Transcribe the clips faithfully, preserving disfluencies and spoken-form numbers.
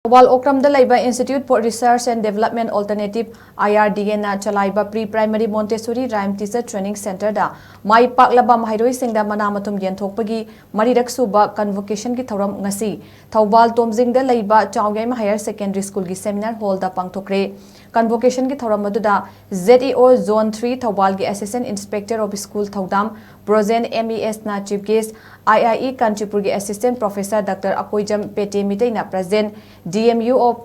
ꯊꯧꯕꯥꯜ ꯑꯣꯀ꯭ꯔꯝꯗ ꯂꯩꯕ Institute for Research and Development Alternative, IRDAꯅ ꯆꯂꯥꯏꯕ Pre Primary Montessori Rhyme Teacher Training Centreꯗ ꯃꯥꯏ ꯄꯥꯛꯂꯕ ꯃꯍꯩꯔꯣꯏꯁꯤꯡꯗ ꯃꯅꯥ ꯃꯊꯨꯝ ꯌꯦꯟꯊꯣꯛꯄꯒꯤ ꯃꯔꯤꯔꯛ ꯁꯨꯕ Convocationꯒꯤ ꯊꯧꯔꯝ ꯉꯁꯤ ꯊꯧꯕꯥꯜ ꯇꯣꯝꯖꯤꯡꯗ ꯂꯩꯕ ꯆꯥꯎꯌꯥꯏꯃ Higher Secondary Schoolꯒꯤ Seminar Hallꯗ ꯄꯥꯡꯊꯣꯛꯈ꯭ꯔꯦ꯫ Convocationꯒꯤ ꯊꯧꯔꯝ ꯑꯗꯨꯗ ZEO Zone three ꯊꯧꯕꯥꯜꯒꯤ Assistant Inspector of School ꯊꯧꯗꯥꯝ Brojen MESꯅ Chief Guest, IIE ꯀꯥꯟꯆꯤꯄꯨꯔꯒꯤ Assistant Professor Doctor Akoijam ꯄꯦꯇꯦ ꯃꯤꯇꯩꯅ President, DMU of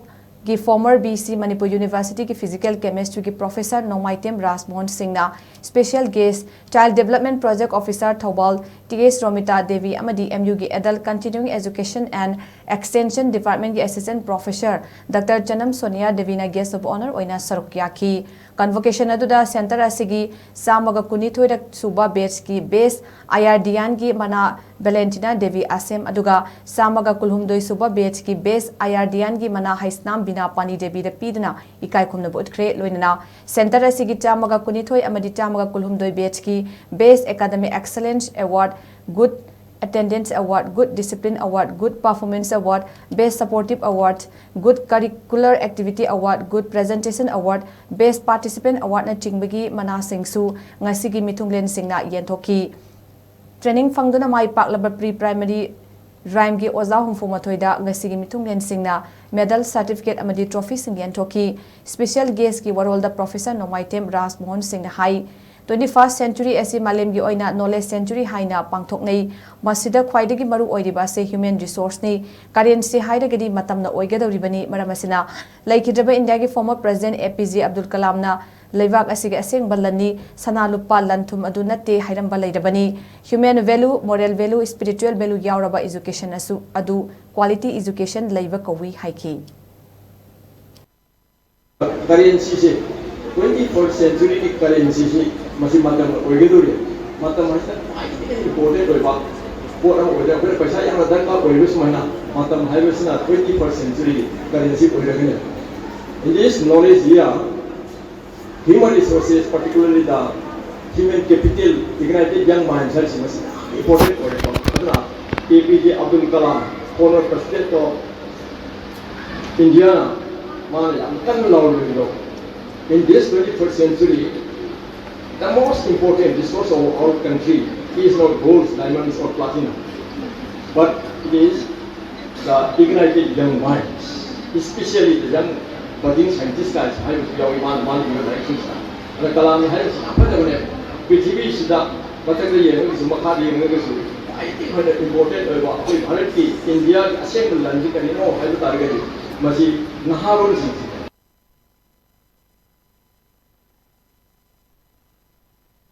ꯒꯤ former VC, Manipur Universityꯒꯤ Physical Chemistryꯒꯤ Professor ꯅꯣꯡꯃꯥꯏꯇꯦꯝ ꯔꯥꯖꯃꯣꯍꯟ ꯁꯤꯡꯅ Special Guest, Child Development Project Officer Thoubal T S Romita Devi ꯑꯃꯗꯤ MUꯒꯤ Adult Continuing Education and Extension Departmentꯀꯤ Assistant Professor Doctor ꯆꯅꯝ Sonia ꯗꯦꯕꯤꯅ Guest of Honour ꯑꯣꯏꯅ ꯁꯔꯨꯛ ꯌꯥꯈꯤ꯫ Convocation ꯑꯗꯨꯗ Centre ꯑꯁꯤꯒꯤ ꯆꯥꯝꯃꯒ ꯀꯨꯟꯅꯤꯊꯣꯏꯔꯛ ꯁꯨꯕ batchꯀꯤ Best IRDANꯒꯤ ꯃꯅꯥ ꯚꯦꯂꯦꯟꯇꯤꯅꯥ ꯗꯦꯕꯤ ꯑꯁꯦꯝ, ꯑꯗꯨꯒ ꯆꯥꯝꯃꯒ ꯀꯨꯟꯍꯨꯝꯗꯣꯏ ꯁꯨꯕ batchꯀꯤ Best IRDANꯒꯤ ꯃꯅꯥ ꯍꯩꯁꯅꯥꯝ ꯕꯤꯅꯥ ꯄꯥꯅꯤ ꯗꯦꯕꯤꯗ ꯄꯤꯗꯨꯅ ꯏꯀꯥꯏ ꯈꯨꯝꯅꯕ ꯎꯠꯈ꯭ꯔꯦ꯫ ꯂꯣꯏꯅꯅ Centre ꯑꯁꯤꯒꯤ ꯆꯥꯝꯃꯒ ꯀꯨꯟꯅꯤꯊꯣꯏ ꯑꯃꯗꯤ ꯆꯥꯝꯃꯒ ꯀꯨꯟꯍꯨꯝꯗꯣꯏ batchꯀꯤ Best Academic Excellence Award, Good Attendance Award, Good Discipline Award, Good Performance Award, Best Supportive Award, Good Curricular Activity Award, Good Presentation Award, Best Participant Awardꯅꯆꯤꯡꯕꯒꯤ ꯃꯅꯥꯁꯤꯡꯁꯨ ꯉꯁꯤꯒꯤ ꯃꯤꯊꯨꯡꯂꯦꯟꯁꯤꯡꯅ ꯌꯦꯟꯊꯣꯛꯈꯤ꯫ Training ꯐꯪꯗꯨꯅ ꯃꯥꯏ ꯄꯥꯛꯂꯕ Pre Primary Rhymeꯒꯤ ꯑꯣꯖꯥ ꯍꯨꯝꯐꯨ ꯃꯥꯊꯣꯏꯗ ꯉꯁꯤꯒꯤ ꯃꯤꯊꯨꯡꯂꯦꯟꯁꯤꯡꯅ medal, certificate ꯑꯃꯗꯤ trophyꯁꯤꯡ ꯌꯦꯟꯊꯣꯛꯈꯤ꯫ Special Guestꯀꯤ ꯋꯥꯔꯣꯜꯗ Professor ꯅꯣꯡꯃꯥꯏꯊꯦꯝ ꯔꯥꯖꯃꯣꯍꯟ ꯁꯤꯡꯅ ꯍꯥꯏ, Twenty-first Century ꯑꯁꯤ ꯃꯥꯂꯦꯝꯒꯤ ꯑꯣꯏꯅ Knowledge Century ꯍꯥꯏꯅ ꯄꯥꯡꯊꯣꯛꯅꯩ꯫ ꯃꯁꯤꯗ ꯈ꯭ꯋꯥꯏꯗꯒꯤ ꯃꯔꯨ ꯑꯣꯏꯔꯤꯕ ꯑꯁꯤ human resourceꯅꯤ꯫ Currency ꯍꯥꯏꯔꯒꯗꯤ ꯃꯇꯝꯅ ꯑꯣꯏꯒꯗꯧꯔꯤꯕꯅꯤ꯫ ꯃꯔꯝ ꯑꯁꯤꯅ, ꯂꯩꯈꯤꯗ꯭ꯔꯕ ꯏꯟꯗꯤꯌꯥꯒꯤ former President APJ ꯑꯕꯗꯨꯜ ꯀꯂꯥꯝꯅ ꯂꯩꯕꯥꯛ ꯑꯁꯤꯒꯤ ꯑꯁꯦꯡꯕ ꯂꯟꯅꯤ, ꯁꯅꯥ ꯂꯨꯄꯥ ꯂꯟ ꯊꯨꯝ ꯑꯗꯨ ꯅꯠꯇꯦ ꯍꯥꯏꯔꯝꯕ ꯂꯩꯔꯕꯅꯤ꯫ Human value, moral value, spiritual value ꯌꯥꯎꯔꯕ education ꯑꯁꯨ ꯑꯗꯨ quality education ꯂꯩꯕ ꯀꯧꯏ ꯍꯥꯏꯈꯤ꯫ Currencyꯁꯦ, twenty-first centuryꯒꯤ currencyꯁꯤ ꯃꯁꯤ ꯃꯇꯝ ꯑꯣꯏꯒꯗꯧꯔꯤ꯫ ꯃꯇꯝ ꯍꯥꯏꯁꯤꯅ ꯈ꯭ꯋꯥꯏꯗꯒꯤ important ꯑꯣꯏꯕ ꯄꯣꯠ ꯑꯃ ꯑꯣꯏꯔꯦ꯫ ꯑꯩꯈꯣꯏꯅ ꯄꯩꯁꯥ ꯌꯥꯝꯅ ꯗꯔꯀꯥꯔ ꯑꯣꯏꯔꯤꯕ ꯁꯨꯃꯥꯏꯅ ꯃꯇꯝ ꯍꯥꯏꯕꯁꯤꯅ twenty-first centuryꯒꯤ currency ꯑꯣꯏꯔꯒꯅꯤ꯫ In this knowledge year, human resources, particularly the human capital, ignited young minds ꯍꯥꯏꯔꯤꯁꯤ ꯃꯁꯤ ꯌꯥꯝ important ꯑꯣꯏꯔꯦꯀꯣ꯫ ꯑꯗꯨꯅ APJ Abdul Kalam, former President of ꯏꯟꯗꯤꯌꯥꯅ ꯃꯥꯅ ꯌꯥꯝ ꯀꯟꯅ ꯂꯥꯎꯔꯤꯕꯗꯣ, in this twenty-first century, the most important resource of our country is not gold, diamonds or platinum, but it is the ignited young minds, especially the young budding scientists ꯍꯥꯏꯕꯁꯨ ꯌꯥꯎꯏ ꯃꯥꯅ ꯃꯥꯅ ꯏꯕ ꯂꯥꯏꯔꯤꯛꯁꯤꯡꯁꯤꯗ꯫ ꯑꯗ ꯀꯂꯥꯝꯅ ꯍꯥꯏꯔꯤꯕꯁꯤ ꯌꯥꯝ ꯐꯖꯕꯅꯦ꯫ ꯄ꯭ꯔꯤꯊꯤꯕꯤꯁꯤꯗ ꯃꯊꯛꯇ ꯌꯦꯡꯉꯒꯁꯨ ꯃꯈꯥꯗ ꯌꯦꯡꯉꯒꯁꯨ ꯈ꯭ꯋꯥꯏꯗꯒꯤ ꯍꯦꯟꯅ ꯏꯝꯄꯣꯔꯇꯦꯟ ꯑꯣꯏꯕ ꯑꯩꯈꯣꯏ ꯚꯥꯔꯠꯀꯤ, ꯏꯟꯗꯤꯌꯥꯒꯤ ꯑꯁꯦꯡꯕ ꯂꯟꯁꯤ ꯀꯔꯤꯅꯣ ꯍꯥꯏꯕ ꯇꯥꯔꯒꯗꯤ ꯃꯁꯤ ꯅꯍꯥꯔꯣꯜꯁꯤꯡꯁꯤ